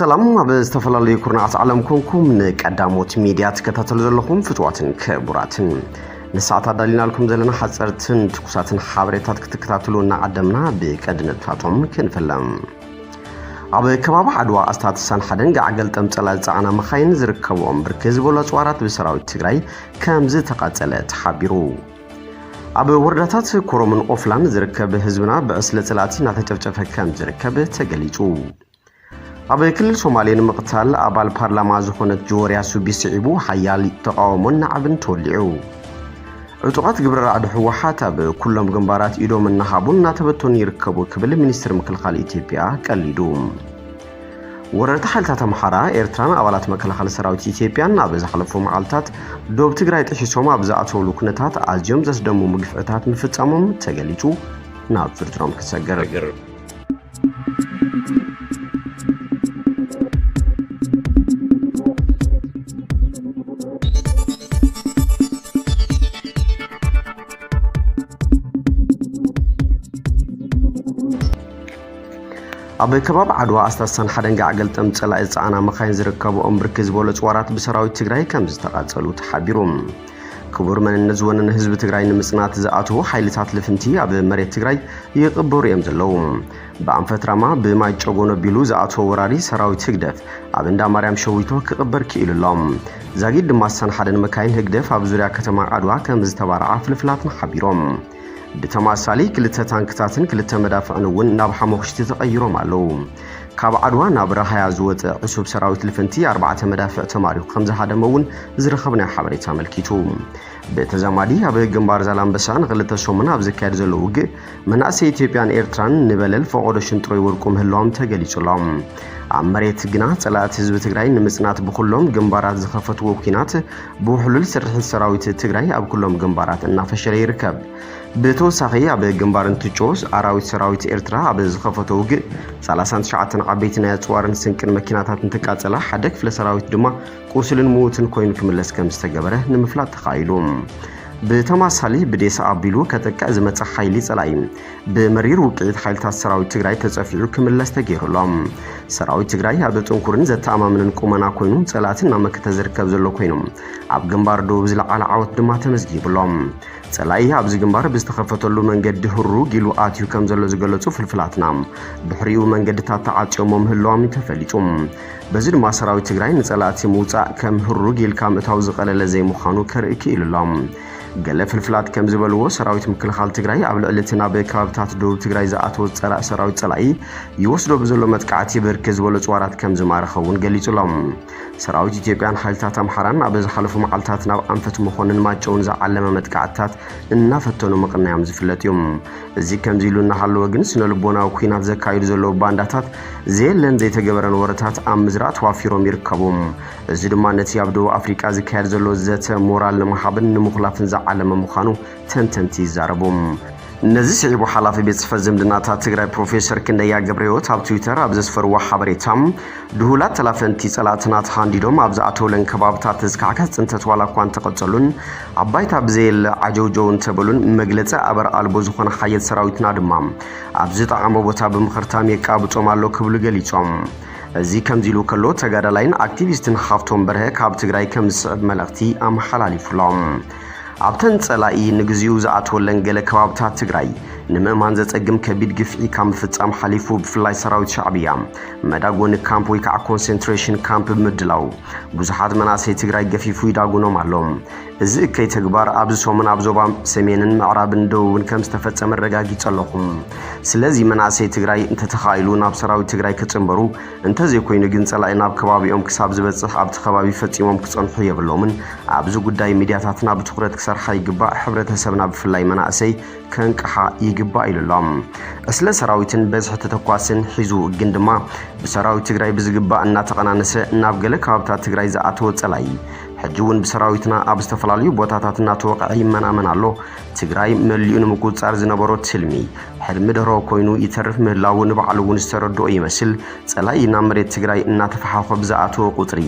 ሰላም፣ ኣብ ዝተፈላለዩ ኩርናዓት ዓለም ኮንኩም ንቀዳሞት ሚድያ ትከታተሉ ዘለኹም ፍትዋትን ክቡራትን፣ ንሰዓት ኣዳሊናልኩም ዘለና ሓፀርትን ትኩሳትን ሓበሬታት ክትከታተሉ እናዓደምና፣ ብቀንዲ ነጥብታቶም ክንፍለም። ኣብ ከባቢ ዓድዋ ኣስታት ስሳን ሓደን ጋዕ ገልጠም ፀላኢ ዝፀዓና መኻይን ዝርከብኦም ብርክት ዝበሉ ኣፅዋራት ብሰራዊት ትግራይ ከም ዝተቓፀለ ተሓቢሩ። ኣብ ወረዳታት ኮረምን ኦፍላን ዝርከብ ህዝብና ብዕስለ ፀላእቲ እናተጨፍጨፈ ከም ዝርከብ ተገሊፁ። ኣብ ክልል ሶማሌ ንምቕታል ኣባል ፓርላማ ዝኾነት ጆወርያ ሱቢ ስዒቡ ሓያል ተቓውሞን ናዕብን ተወሊዑ። ዕጡቓት ግብረ ራዕዲ ህወሓት ኣብ ኩሎም ግንባራት ኢዶም እናሃቡ እናተበተኑ ይርከቡ ክብል ሚኒስትር ምክልኻል ኢትዮጵያ ቀሊዱ። ወረርቲ ሓይልታት ኣምሓራ፣ ኤርትራን ኣባላት መከላኸሊ ሰራዊት ኢትዮጵያን ኣብ ዝሓለፉ መዓልታት ዶብ ትግራይ ጥሒሶም ኣብ ዝኣተውሉ ኩነታት ኣዝዮም ዘስደምሙ ግፍዕታት ምፍጻሞም ተገሊጹ። ናብ ዝርዝሮም ክሰግር። ኣብ ከባቢ ዓድዋ ኣስታት ስሳን ሓደን ጋዕ ገልጠም ጸላኢ ዝጸዓና መኻይን ዝርከብኦም ብርክት ዝበሉ ኣጽዋራት ብሰራዊት ትግራይ ከም ዝተቓጸሉ ተሓቢሩ። ክቡር መንነት ዝወነነ ህዝቢ ትግራይ ንምጽናት ዝኣተዉ ሓይልታት ልፍንቲ ኣብ መሬት ትግራይ ይቕበሩ እዮም ዘለዉ። ብኣንፈት ራማ ብማይ ጨጎን ኣቢሉ ዝኣተወ ወራሪ ሰራዊት ህግደፍ ኣብ እንዳ ማርያም ሸዊቶ ክቕበር ክኢሉ ኣሎ። ዛጊድ ድማ ስሳን ሓደን መካይን ህግደፍ ኣብ ዙርያ ከተማ ዓድዋ ከም ዝተባርዓ ፍልፍላትና ሓቢሮም። ብተማሳሊ ክልተ ታንክታትን ክልተ መዳፍዕን እውን ናብ ሓሞኽሽቲ ተቐይሮም ኣለዉ። ካብ ዓድዋ ናብ ራሃያ ዝወፀ ዕሱብ ሰራዊት ልፍንቲ ኣርባዕተ መዳፍዕ ተማሪኹ ከም ዝሃደመ እውን ዝረኸብናዮ ሓበሬታ ኣመልኪቱ። ብተዛማዲ ኣብ ግንባር ዛላምበሳ ንክልተ ሰሙን ኣብ ዝካየድ ዘሎ ውግእ መናእሰይ ኢትዮጵያን ኤርትራን ንበለል ፈቖዶ ሽንጥሮይ ወድቁ ምህላዎም ተገሊጹ ኣሎ። ኣብ መሬት ግና ጸላእቲ ህዝቢ ትግራይ ንምጽናት ብኹሎም ግንባራት ዝኸፈትዎ ኲናት ብውሕሉል ስርሒት ሰራዊት ትግራይ ኣብ ኩሎም ግንባራት እናፈሸለ ይርከብ። ብተወሳኺ ኣብ ግንባር እንትጮ ኣራዊት ሰራዊት ኤርትራ ኣብ ዝኸፈቶ ውግእ ሰላሳን ትሽዓተን ዓበይቲ ናይ ኣጽዋርን ስንቅን መኪናታት እንትቃጸላ ሓደ ክፍለ ሰራዊት ድማ ቁስልን ምዉትን ኮይኑ ክምለስ ከም ዝተገበረ ንምፍላጥ ተኻኢሉ። ብተማሳሊ ብዴሳ ኣቢሉ ከጥቅዕ ዝመጸ ሓይሊ ጸላኢ ብመሪር ውቅዒት ሓይልታት ሰራዊት ትግራይ ተጸፊዑ ክምለስ ተገይሩ ኣሎ። ሰራዊት ትግራይ ኣብ ጥንኩርን ዘተኣማምንን ቁመና ኮይኑ ጸላእቲ እናመከተ ዝርከብ ዘሎ ኮይኑ ኣብ ግንባር ደቡብ ዝለዓለ ዓወት ድማ ተመዝጊቡ ኣሎ። ጸላኢ ኣብዚ ግንባር ብዝተኸፈተሉ መንገዲ ህሩግ ኢሉ ኣትዩ ከም ዘሎ ዝገለጹ ፍልፍላትና፣ ድሕሪኡ መንገድታት ተዓጽዮሞ ምህላዎም እዩ ተፈሊጡ። በዚ ድማ ሰራዊት ትግራይ ንጸላእቲ ምውጻእ ከም ህሩግ ኢልካ ምእታው ዝቐለለ ዘይምዃኑ ከርኢ ክኢሉ ኣሎ። ገለ ፍልፍላት ከም ዝበልዎ፣ ሰራዊት ምክልኻል ትግራይ ኣብ ልዕሊ እቲ ናብ ከባብታት ደቡብ ትግራይ ዝኣተወ ጸረ ሰራዊት ጸላኢ ይወስዶ ብዘሎ መጥቃዕቲ ብርክት ዝበሉ ኣጽዋራት ከም ዝማረኸ እውን ገሊጹ ኣሎ። ሰራዊት ኢትዮጵያን ሓይልታት ኣምሓራን ኣብ ዝሓለፉ መዓልታት ናብ ኣንፈት መኾንን ማጨውን ዝዓለመ መጥቃዕትታት እናፈተኑ ምቕናዮም ዝፍለጥ እዩ። እዚ ከምዚ ኢሉ እናሃለወ ግን፣ ስነ ልቦናዊ ኲናት ዘካይዱ ዘለዉ ባንዳታት ዘየለን ዘይተገበረን ወረታት ኣብ ምዝራእ ተዋፊሮም ይርከቡ። እዚ ድማ ነቲ ኣብ ደቡብ ኣፍሪቃ ዝካየድ ዘሎ ዘተ ሞራል ንምሃብን ንምኹላፍን ዝዓለመ ምዃኑ ተንተንቲ ይዛረቡ። ነዚ ስዒቡ፣ ሓላፊ ቤት ጽሕፈት ዝምድናታት ትግራይ ፕሮፌሰር ክንደያ ገብረህይወት ኣብ ትዊተር ኣብ ዘስፈርዎ ሓበሬታ፣ ድሁላት ተላፈንቲ ጸላእትና ተሃንዲዶም ኣብ ዝኣተውለን ከባብታት ተዝካዕከስ ጽንተት ዋላ እኳ እንተቐጸሉን ኣብ ባይታ ብዘየለ ዓጀውጀው እንተበሉን፣ መግለጺ ኣበር ኣልቦ ዝኾነ ሓየት ሰራዊትና ድማ ኣብ ዝጠዓሞ ቦታ ብምኽርታም የቃብጾም ኣሎ ክብሉ ገሊጾም። እዚ ከምዚ ኢሉ ከሎ፣ ተጋዳላይን ኣክቲቪስትን ሃፍቶም በርሀ ካብ ትግራይ ከም ዝስዕብ መልእኽቲ ኣመሓላሊፉሎም። ኣብተን ጸላኢ ንግዚኡ ዝኣትወለን ገለ ከባብታት ትግራይ ንምእማን ዘጸግም ከቢድ ግፍዒ ካብ ምፍጻም ሓሊፉ፣ ብፍላይ ሰራዊት ሻዕብያ መዳጎኒ ካምፕ ወይ ከዓ ኮንሰንትሬሽን ካምፕ ብምድላው ብዙሓት መናእሰይ ትግራይ ገፊፉ ይዳጉኖም ኣሎ። እዚ እከይ ተግባር ኣብዚ ሰሙን ኣብ ዞባ ሰሜንን ምዕራብን ደቡብን ከም ዝተፈጸመ ኣረጋጊጸ ኣለኹ። ስለዚ መናእሰይ ትግራይ እንተተኻኢሉ ናብ ሰራዊት ትግራይ ክጽንበሩ፣ እንተዘይኮይኑ ግን ጸላኢ ናብ ከባቢኦም ክሳብ ዝበጽሕ ኣብቲ ከባቢ ፈጺሞም ክጸንሑ የብሎምን። ኣብዚ ጉዳይ ሚድያታትና ብትኹረት ክሰርሓ ይግባእ፣ ሕብረተሰብና ብፍላይ መናእሰይ ከንቅሓ ይግባእ ኢሉ ኣሎ። ዕስለ ሰራዊትን በዝሒ ተተኳስን ሒዙ ግን ድማ ብሰራዊት ትግራይ ብዝግባእ እናተቐናነሰ ናብ ገለ ከባብታት ትግራይ ዝኣተወ ጸላኢ ሕጂ እውን ብሰራዊትና ኣብ ዝተፈላለዩ ቦታታት እናተወቕዐ ይመናመን ኣሎ። ትግራይ መሊኡ ንምቁፅፃር ዝነበሮ ትልሚ ቅድሚ ደሮ ኮይኑ ይተርፍ ምህላዉ ንባዕሉ እውን ዝተረድኦ ይመስል። ጸላኢ ናብ መሬት ትግራይ እናተፈሓኾ ብዝኣተወ ቁጽሪ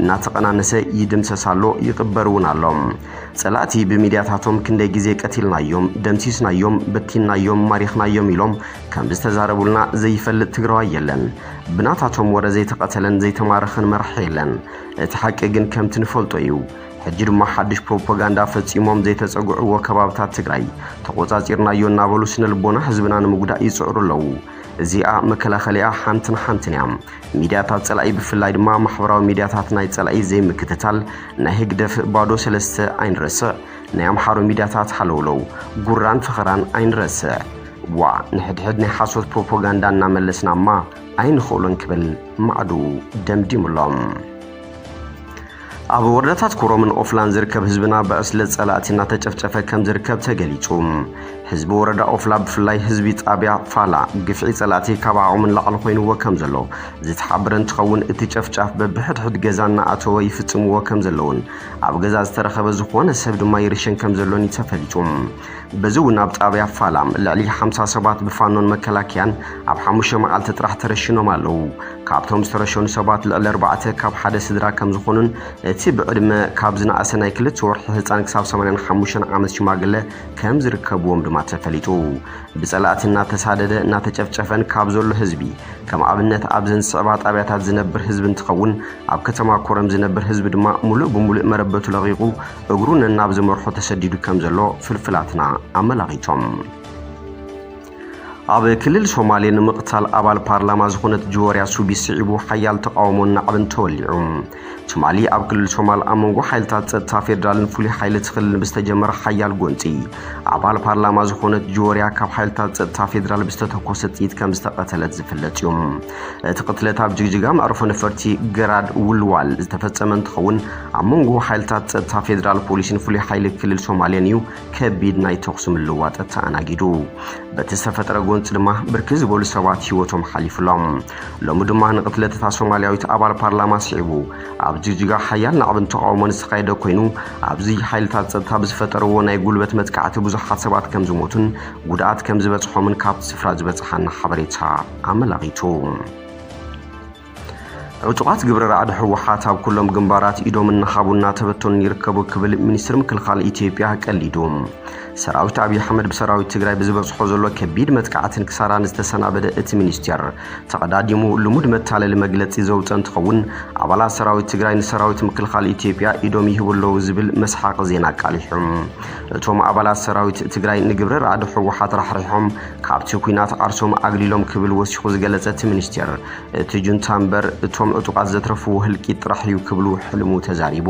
እናተቐናነሰ ይድምሰስ ኣሎ፣ ይቕበር እውን ኣሎ። ጸላእቲ ብሚድያታቶም ክንደይ ግዜ ቀቲልናዮም፣ ደምሲስናዮም፣ በቲንናዮም፣ ማሪኽናዮም ኢሎም ከም ዝተዛረቡልና ዘይፈልጥ ትግራዋይ የለን። ብናታቶም ወረ ዘይተቐተለን ዘይተማረኸን መራሒ የለን። እቲ ሓቂ ግን ከምቲ ንፈልጦ እዩ። ሕጂ ድማ ሓድሽ ፕሮፓጋንዳ ፈጺሞም ዘይተጸግዕዎ ከባብታት ትግራይ ተቖጻጺርናዮ እናበሉ ስነ ልቦና ህዝብና ንምጉዳእ ይጽዕሩ ኣለዉ። እዚኣ መከላኸሊኣ ሓንትን ሓንትን እያ። ሚድያታት ጸላኢ ብፍላይ ድማ ማሕበራዊ ሚድያታት ናይ ጸላኢ ዘይምክትታል ናይ ህግደፍ ባዶ ሰለስተ ኣይንረስዕ፣ ናይ ኣምሓሩ ሚድያታት ሃለውለው፣ ጉራን ፈኸራን ኣይንረስዕ። ዋ ንሕድሕድ ናይ ሓሶት ፕሮፓጋንዳ እናመለስናማ ኣይንኽእሎን ክብል ማዕዱ ደምዲሙሎም። ኣብ ወረዳታት ኮረምን ኦፍላን ዝርከብ ህዝብና ብዕስለ ጸላእቲ እናተጨፍጨፈ ከም ዝርከብ ተገሊጹ። ህዝቢ ወረዳ ኦፍላ ብፍላይ ህዝቢ ጣብያ ፋላ ግፍዒ ጸላእቲ ካብ ዓቕሙ ንላዕሊ ኮይንዎ ከም ዘሎ ዝተሓበረ እንትኸውን፣ እቲ ጨፍጫፍ በብሕድሕድ ገዛ እናኣተወ ይፍጽምዎ ከም ዘለውን ኣብ ገዛ ዝተረኸበ ዝኾነ ሰብ ድማ ይርሸን ከም ዘሎን እዩ ተፈሊጡ። በዚ እውን ኣብ ጣብያ ፋላም ልዕሊ ሓምሳ ሰባት ብፋኖን መከላከያን ኣብ ሓሙሽተ መዓልቲ ጥራሕ ተረሽኖም ኣለዉ። ካብቶም ዝተረሸኑ ሰባት ልዕሊ ኣርባዕተ ካብ ሓደ ስድራ ከም ዝኾኑን እቲ ብዕድመ ካብ ዝነኣሰ ናይ ክልተ ወርሒ ህፃን ክሳብ ሰማንያን ሓሙሽተን ዓመት ሽማግለ ከም ዝርከብዎም ድማ ተፈሊጡ። ብፀላእቲ እናተሳደደ እናተጨፍጨፈን ካብ ዘሎ ህዝቢ ከም ኣብነት ኣብዘን ዝስዕባ ጣብያታት ዝነብር ህዝቢ እንትኸውን፣ ኣብ ከተማ ኮረም ዝነብር ህዝቢ ድማ ሙሉእ ብሙሉእ መረበቱ ለቒቑ እግሩ ነናብ ዝመርሖ ተሰዲዱ ከም ዘሎ ፍልፍላትና ኣመላኺቶም። ኣብ ክልል ሶማሌ ንምቕታል ኣባል ፓርላማ ዝኾነት ጆወርያ ሱቢ ስዒቡ ሓያል ተቃውሞን ናዕብን ተወሊዑ። ትማሊ ኣብ ክልል ሶማል ኣብ መንጎ ሓይልታት ጸጥታ ፌዴራልን ፍሉይ ሓይሊ እቲ ክልል ብዝተጀመረ ሓያል ጎንጺ ኣባል ፓርላማ ዝኾነት ጆወርያ ካብ ሓይልታት ጸጥታ ፌዴራል ብዝተተኮሰ ጥይት ከም ዝተቐተለት ዝፍለጥ እዩ። እቲ ቅትለት ኣብ ጅግጅጋ መዕርፎ ነፈርቲ ገራድ ውልዋል ዝተፈጸመ እንትኸውን፣ ኣብ መንጎ ሓይልታት ጸጥታ ፌዴራል ፖሊስን ፍሉይ ሓይሊ ክልል ሶማሌን እዩ ከቢድ ናይ ተኹሲ ምልውዋጥ ተኣናጊዱ። በቲ ዝተፈጠረ ጎንፂ ድማ ብርክት ዝበሉ ሰባት ህይወቶም ሓሊፉሎም። ሎሚ ድማ ንቅትለት እታ ሶማልያዊት ኣባል ፓርላማ ስዒቡ ኣብ ጅግጅጋ ሓያል ናዕብን ተቃውሞን ዝተኻየደ ኮይኑ፣ ኣብዚ ሓይልታት ጸጥታ ብዝፈጠርዎ ናይ ጉልበት መጥቃዕቲ ብዙሓት ሰባት ከም ዝሞቱን ጉድኣት ከም ዝበጽሖምን ካብቲ ስፍራ ዝበጽሓና ሓበሬታ ኣመላኺቱ። ዕጡቓት ግብረ ራዕዲ ህወሓት ኣብ ኩሎም ግንባራት ኢዶም እናሃቡ እናተበተኑን ይርከቡ ክብል ሚኒስትር ምክልኻል ኢትዮጵያ ቀሊዱ። ሰራዊት ኣብይ ኣሕመድ ብሰራዊት ትግራይ ብዝበፅሖ ዘሎ ከቢድ መጥቃዕትን ክሳራን ዝተሰናበደ እቲ ሚኒስቴር፣ ተቐዳዲሙ ልሙድ መታለሊ መግለፂ ዘውፀ እንትኸውን፣ ኣባላት ሰራዊት ትግራይ ንሰራዊት ምክልኻል ኢትዮጵያ ኢዶም ይህቡ ኣለዉ ዝብል መስሓቂ ዜና ኣቃሊሑ። እቶም ኣባላት ሰራዊት ትግራይ ንግብረ ራዕዲ ህወሓት ራሕሪሖም ካብቲ ኲናት ዓርሶም ኣግሊሎም ክብል ወሲኹ ዝገለጸ እቲ ሚኒስቴር፣ እቲ ጁንታ እምበር እቶም ዕጡቓት ዘትረፍዎ ህልቂት ጥራሕ እዩ ክብሉ ሕልሙ ተዛሪቡ።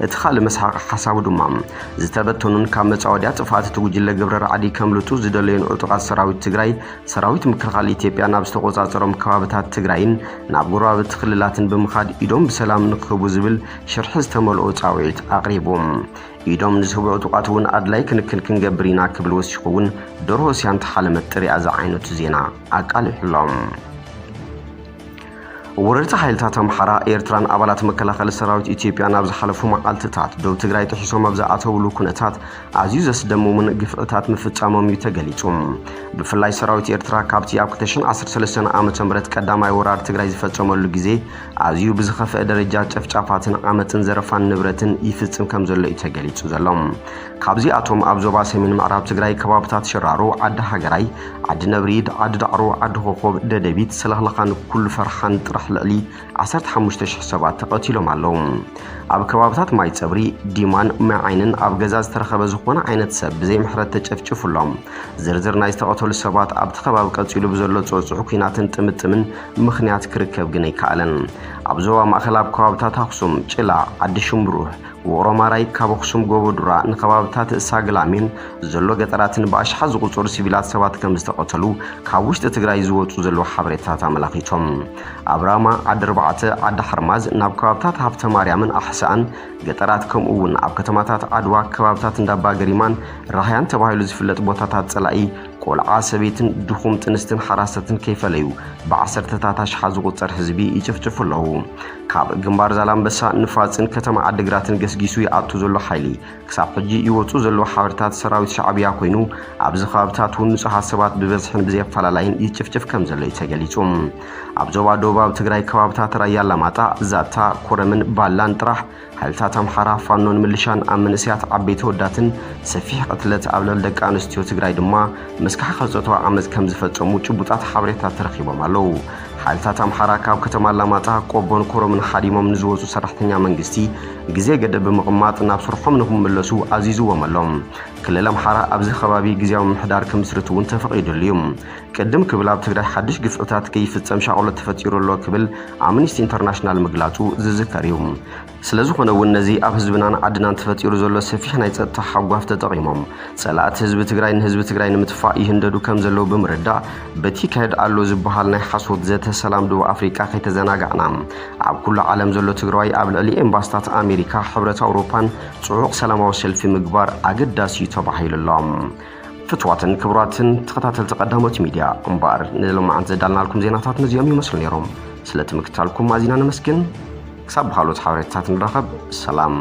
እቲ ካልእ መስሓቂ ሓሳቡ ድማ፣ ዝተበተኑን ካብ መጻወድያ ጥፍኣት እቲ ጉጅለ ግብረ ራዕዲ ከምልጡ ዝደለዩን ዕጡቓት ሰራዊት ትግራይ፣ ሰራዊት ምክልኻል ኢትዮጵያ ናብ ዝተቖጻጸሮም ከባብታት ትግራይን ናብ ጎረባብቲ ክልላትን ብምኻድ ኢዶም ብሰላም ንክህቡ ዝብል ሽርሒ ዝተመልኦ ጻውዒት ኣቕሪቡ። ኢዶም ንዝህቡ ዕጡቓት እውን ኣድላይ ክንክን ክንገብር ኢና ክብል ወሲኹ እውን ደርሆ እስያ እንተሓለመት ጥሪኣ ዝዓይነቱ ዜና ኣቃሊሑሎም። ወረርቲ ሓይልታት ኣምሓራ፣ ኤርትራን ኣባላት መከላኸሊ ሰራዊት ኢትዮጵያን ኣብ ዝሓለፉ መዓልትታት ዶብ ትግራይ ጥሒሶም ኣብ ዝኣተውሉ ኩነታት ኣዝዩ ዘስደምሙን ግፍዕታት ምፍጻሞም እዩ ተገሊጹ። ብፍላይ ሰራዊት ኤርትራ ካብቲ ኣብ ክልተ ሽሕን ዓሰርተ ሰለስተን ዓመተ ምህረት ቀዳማይ ወራር ትግራይ ዝፈጸመሉ ግዜ ኣዝዩ ብዝኸፍአ ደረጃ ጨፍጫፋትን ዓመጽን ዘረፋን ንብረትን ይፍጽም ከም ዘሎ እዩ ተገሊጹ ዘሎ። ካብዚኣቶም ኣብ ዞባ ሰሜን ምዕራብ ትግራይ ከባብታት ሽራሮ፣ ዓዲ ሃገራይ፣ ዓዲ ነብሪድ፣ ዓዲ ዳዕሮ፣ ዓዲ ኮኾብ፣ ደደቢት፣ ሰለኽለኻን ኩሉ ፈርሓን ጥራሕ ልዕሊ ዓሰርተ ሓሙሽተ ሽሕ ሰባት ተቐቲሎም ኣለዉ። ኣብ ከባብታት ማይ ጸብሪ፣ ዲማን ማይ ዓይንን ኣብ ገዛ ዝተረኸበ ዝኾነ ዓይነት ሰብ ብዘይ ምሕረት ተጨፍጭፉ ኣሎ። ዝርዝር ናይ ዝተቐተሉ ሰባት ኣብቲ ከባቢ ቀጺሉ ብዘሎ ጾጽዑ ኲናትን ጥምጥምን ምኽንያት ክርከብ ግን ኣይከኣለን። ኣብ ዞባ ማእከል ኣብ ከባብታት ኣኽሱም፣ ጭላ፣ ዓዲ ሽምብሩህ፣ ውቕሮ ማራይ፣ ካብ ኣኽሱም ጎቦ ዱራ ንከባብታት ሳግላሚን ዘሎ ገጠራትን ብኣሽሓት ዝቑጸሩ ሲቪላት ሰባት ከም ዝተቐተሉ ካብ ውሽጢ ትግራይ ዝወጹ ዘለዉ ሓበሬታታት ኣመላኺቶም። ኣብ ራማ፣ ዓዲ ኣርባዕተ፣ ዓዲ ሓርማዝ፣ ናብ ከባብታት ሃብተ ማርያምን ኣሕሳእን ገጠራት፣ ከምኡ እውን ኣብ ከተማታት ዓድዋ፣ ከባብታት እንዳባ ገሪማን ራህያን ተባሂሉ ዝፍለጥ ቦታታት ጸላኢ ቆልዓ፣ ሰበይትን ድኹም ጥንስትን ሓራሰትን ከይፈለዩ ብዓሰርተታት ኣሽሓት ዝቑጸር ህዝቢ ይጭፍጭፉ ኣለዉ። ካብ ግንባር ዛላምበሳ፣ ንፋጽን ከተማ ዓድግራትን ገስጊሱ ይኣቱ ዘሎ ሓይሊ ክሳብ ሕጂ ይወጹ ዘለዉ ሓበሬታት ሰራዊት ሻዕብያ ኮይኑ፣ ኣብዚ ከባብታት እውን ንጹሃት ሰባት ብበዝሕን ብዘየፈላላይን ይጭፍጭፍ ከም ዘሎ እዩ ተገሊጹ። ኣብ ዞባ ደቡባዊ ትግራይ ከባብታት ራያ ኣላማጣ፣ ዛታ፣ ኮረምን ባላን ጥራሕ ሓይልታት ኣምሓራ ፋኖን ምልሻን ኣብ መንእሰያት ዓበይቲ ወዳትን ሰፊሕ ቅትለት ኣብ ልዕሊ ደቂ ኣንስትዮ ትግራይ ድማ መስካሕካሒ ጾታዊ ዓመጽ ከም ዝፈጸሙ ጭቡጣት ሓበሬታት ተረኺቦም ኣለዉ። ሓይልታት ኣምሓራ ካብ ከተማ ኣላማጣ፣ ቆቦን ኮረምን ሓዲሞም ንዝወጹ ሰራሕተኛ መንግስቲ ግዜ ገደብ ብምቕማጥ ናብ ስርሖም ንክምለሱ ኣዚዝዎም ኣሎ። ክልል ኣምሓራ ኣብዚ ከባቢ ግዝያዊ ምምሕዳር ክምስርት እውን ተፈቒዱሉ እዩ። ቅድም ክብል ኣብ ትግራይ ሓድሽ ግፍዕታት ከይፍጸም ሻቕሎት ተፈጢሩ ኣሎ ክብል ኣምኒስቲ ኢንተርናሽናል ምግላጹ ዝዝከር እዩ። ስለ ዝኾነ እውን ነዚ ኣብ ህዝብናን ዓድናን ተፈጢሩ ዘሎ ሰፊሕ ናይ ጸጥታ ሓጓፍ ተጠቒሞም ጸላእቲ ህዝቢ ትግራይ ንህዝቢ ትግራይ ንምጥፋእ ይህንደዱ ከም ዘለዉ ብምርዳእ በቲ ይካየድ ኣሎ ዝበሃል ናይ ሓሶት ዘተ ሰላም ደቡብ ኣፍሪቃ ከይተዘናጋዕና ኣብ ኩሉ ዓለም ዘሎ ትግራዋይ ኣብ ልዕሊ ኤምባስታት ኣሜሪካ፣ ሕብረት ኣውሮፓን ጽዑቕ ሰላማዊ ሰልፊ ምግባር ኣገዳሲ እዩ ተባሂሉ ኣሎ። ፍትዋትን ክቡራትን ተኸታተልቲ ቀዳሞት ሚድያ፣ እምበኣር ንሎማዓንቲ ዘዳልናልኩም ዜናታት ነዚኦም ይመስሉ ነይሮም። ስለቲ ምክታልኩም ኣዚና ነመስግን። ክሳብ ብኻልኦት ሓበሬታታት ንራኸብ። ሰላም።